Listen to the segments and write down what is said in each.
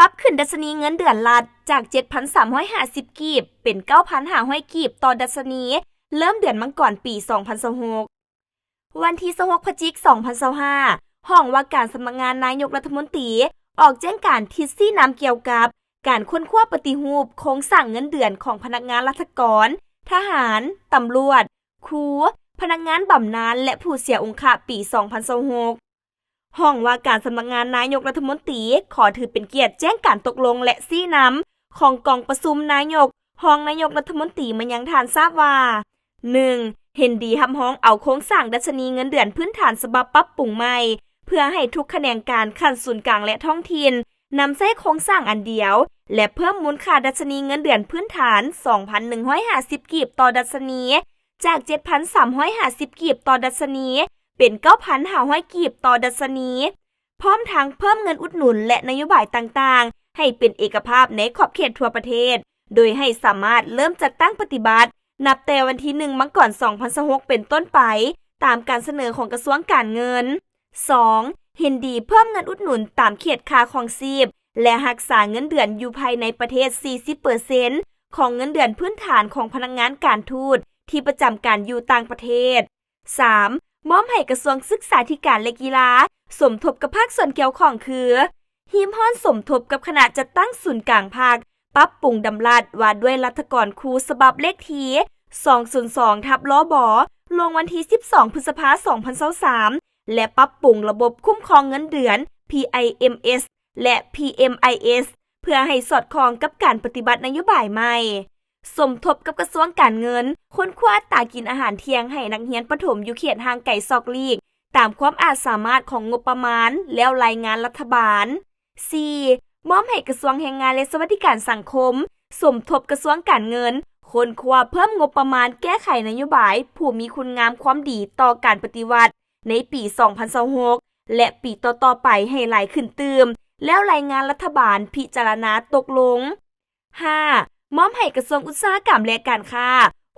ປັບຂຶ້ນດັດຊະນີເງິນເດືອນລັດຈາກ ເຈັດພັນສາມຮ້ອຍຫ້າສິບ ກີບ ເປັນ ເກົ້າພັນຫ້າຮ້ອຍ ກີບຕໍ່ດັດຊະນີ ເລີ່ມເດືອນມັງກອນ ປີສອງພັນຊາວຫົກ. ວັນທີຊາວຫົກ ພະຈິກ ສອງພັນຊາວຫ້າ, ຫ້ອງວ່າການສຳນັກງານນາຍົກລັດຖະມົນຕີ ອອກແຈ້ງການທິດຊີ້ນຳກ່ຽວກັບການຄົ້ນຄວ້າປະຕິຮູບໂຄງສ້າງເງິນເດືອນຂອງພະນັກງານລັດຖະກອນ, ທະຫານ, ຕຳຫຼວດ, ຄູ, ພະນັກງານບຳນານ ແລະ ຜູ້ເສຍອົງຄະ ປີສອງພັນຊາວຫົກ. ຫ້ອງວ່າການສຳນັກງານນາຍົກລັດຖະມົນຕີ ຂໍຖືເປັນກຽດແຈ້ງການຕົກລົງ ແລະ ຊີ້ນຳຂອງກອງປະຊຸມນາຍົກ, ຮອງນາຍົກລັດຖະມົນຕີມາຍັງທ່ານຊາບວ່າ, ໜຶ່ງ, ເຫັນດີຮັບຮອງເອົາໂຄງສ້າງດັດຊະນີເງິນເດືອນພື້ນຖານສະບັບປັບປຸງໃໝ່ ເພື່ອໃຫ້ທຸກຂະແໜງການຂັ້ນສູນກາງ ແລະ ທ້ອງຖິ່ນ ນຳໃຊ້ໂຄງສ້າງອັນດຽວ ແລະ ເພີ່ມມູນຄ່າດັດຊະນີເງິນເດືອນພື້ນຖານ ສອງພັນໜຶ່ງຮ້ອຍຫ້າສິບ ກີບຕໍ່ດັດຊະນີ ຈາກ ເຈັດພັນສາມຮ້ອຍຫ້າສິບ ກີບຕໍ່ດັດຊະນີ ເປັນ ເກົ້າພັນຫ້າຮ້ອຍ ກີບຕໍ່ດັດຊະນີ, ພ້ອມທັງເພີ່ມເງິນອຸດໜູນ ແລະ ນະໂຍບາຍຕ່າງໆ ໃຫ້ເປັນເອກະພາບໃນຂອບເຂດທົ່ວປະເທດ, ໂດຍໃຫ້ສາມາດເລີ່ມຈັດຕັ້ງປະຕິບັດ ນັບແຕ່ວັນທີໜຶ່ງ ມັງກອນ ສອງພັນຊາວຫົກ ເປັນຕົ້ນໄປ, ຕາມການສະເໜີຂອງກະຊວງການເງິນ. ສອງ, ເຫັນດີເພີ່ມເງິນອຸດໜູນຕາມເຂດຄ່າຄອງຊີບ ແລະ ຮັກສາເງິນເດືອນຢູ່ພາຍໃນປະເທດ ສີ່ສິບເປີເຊັນ ຂອງເງິນເດືອນພື້ນຖານຂອງພະນັກງານການທູດທີ່ປະຈຳການຢູ່ຕ່າງປະເທດ. ສາມ, ມອບໃຫ້ກະຊວງສຶກສາທິການ ແລະ ກິລາ ສົມທົບກັບພາກສ່ວນກ່ຽວຂ້ອງຄື ຮີບຮ້ອນສົມທົບກັບຄະນະຈັດຕັ້ງສູນກາງພັກ ປັບປຸງດຳລັດວ່າດ້ວຍລັດຖະກອນຄູ ສະບັບເລກທີ ສອງສູນສອງ ທັບ ລບ ລົງວັນທີ ສິບສອງ ພຶດສະພາ ສອງພັນຊາວສາມ ແລະ ປັບປຸງລະບົບຄຸ້ມຄອງເງິນເດືອນ ພີໄອເອັມເອສ ແລະ ພີເອັມໄອເອສ ເພື່ອໃຫ້ສອດຄ່ອງກັບການປະຕິບັດນະໂຍບາຍໃໝ່. ສົມທົບກັບກະຊວງການເງິນ ຄົ້ນຄວ້າອັດຕາກິນອາຫານທ່ຽງໃຫ້ນັກຮຽນປະຖົມຢູ່ເຂດຫ່າງໄກສອກຫຼີກ ຕາມຄວາມອາດສາມາດຂອງງົບປະມານ ແລ້ວລາຍງານລັດຖະບານ. ສີ່, ມອບໃຫ້ກະຊວງແຮງງານ ແລະ ສະຫວັດດີການສັງຄົມ ສົມທົບກະຊວງການເງິນ ຄົ້ນຄວ້າເພີ່ມງົບປະມານແກ້ໄຂນະໂຍບາຍຜູ້ມີຄຸນງາມຄວາມດີຕໍ່ການປະຕິວັດໃນປີສອງພັນຊາວຫົກ ແລະ ປີຕໍ່ໆໄປໃຫ້ຫຼາຍຂຶ້ນຕື່ມ, ແລ້ວລາຍງານລັດຖະບານພິຈາລະນາຕົກລົງ. ຫ້າ, ມອບໃຫ້ກະຊວງອຸດສາຫະກຳ ແລະ ການຄ້າ,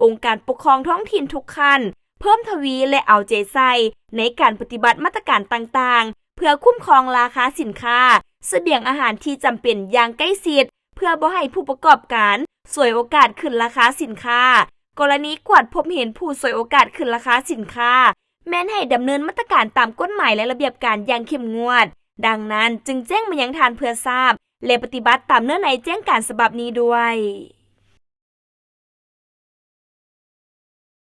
ອົງການປົກຄອງທ້ອງຖິ່ນທຸກຂັ້ນ ເພີ່ມທະວີ ແລະ ເອົາໃຈໃສ່ໃນການປະຕິບັດມາດຕະການຕ່າງໆ ເພື່ອຄຸ້ມຄອງລາຄາສິນຄ້າ, ສະບຽງອາຫານທີ່ຈຳເປັນຢ່າງໃກ້ຊິດ ເພື່ອບໍ່ໃຫ້ຜູ້ປະກອບການສວຍໂອກາດຂຶ້ນລາຄາສິນຄ້າ. ກໍລະນີກວດພົບເຫັນຜູ້ສວຍໂອກາດຂຶ້ນລາຄາສິນຄ້າ ແມ່ນໃຫ້ດຳເນີນມາດຕະການຕາມກົດໝາຍ ແລະ ລະບຽບການຢ່າງເຂັ້ມງວດ. ດັ່ງນັ້ນ, ຈຶ່ງແຈ້ງມາຍັງທ່ານເພື່ອຊາບ ແລະ ປະຕິບັດຕາມເນື້ອໃນແຈ້ງການສະບັບນີ້ດ້ວຍ.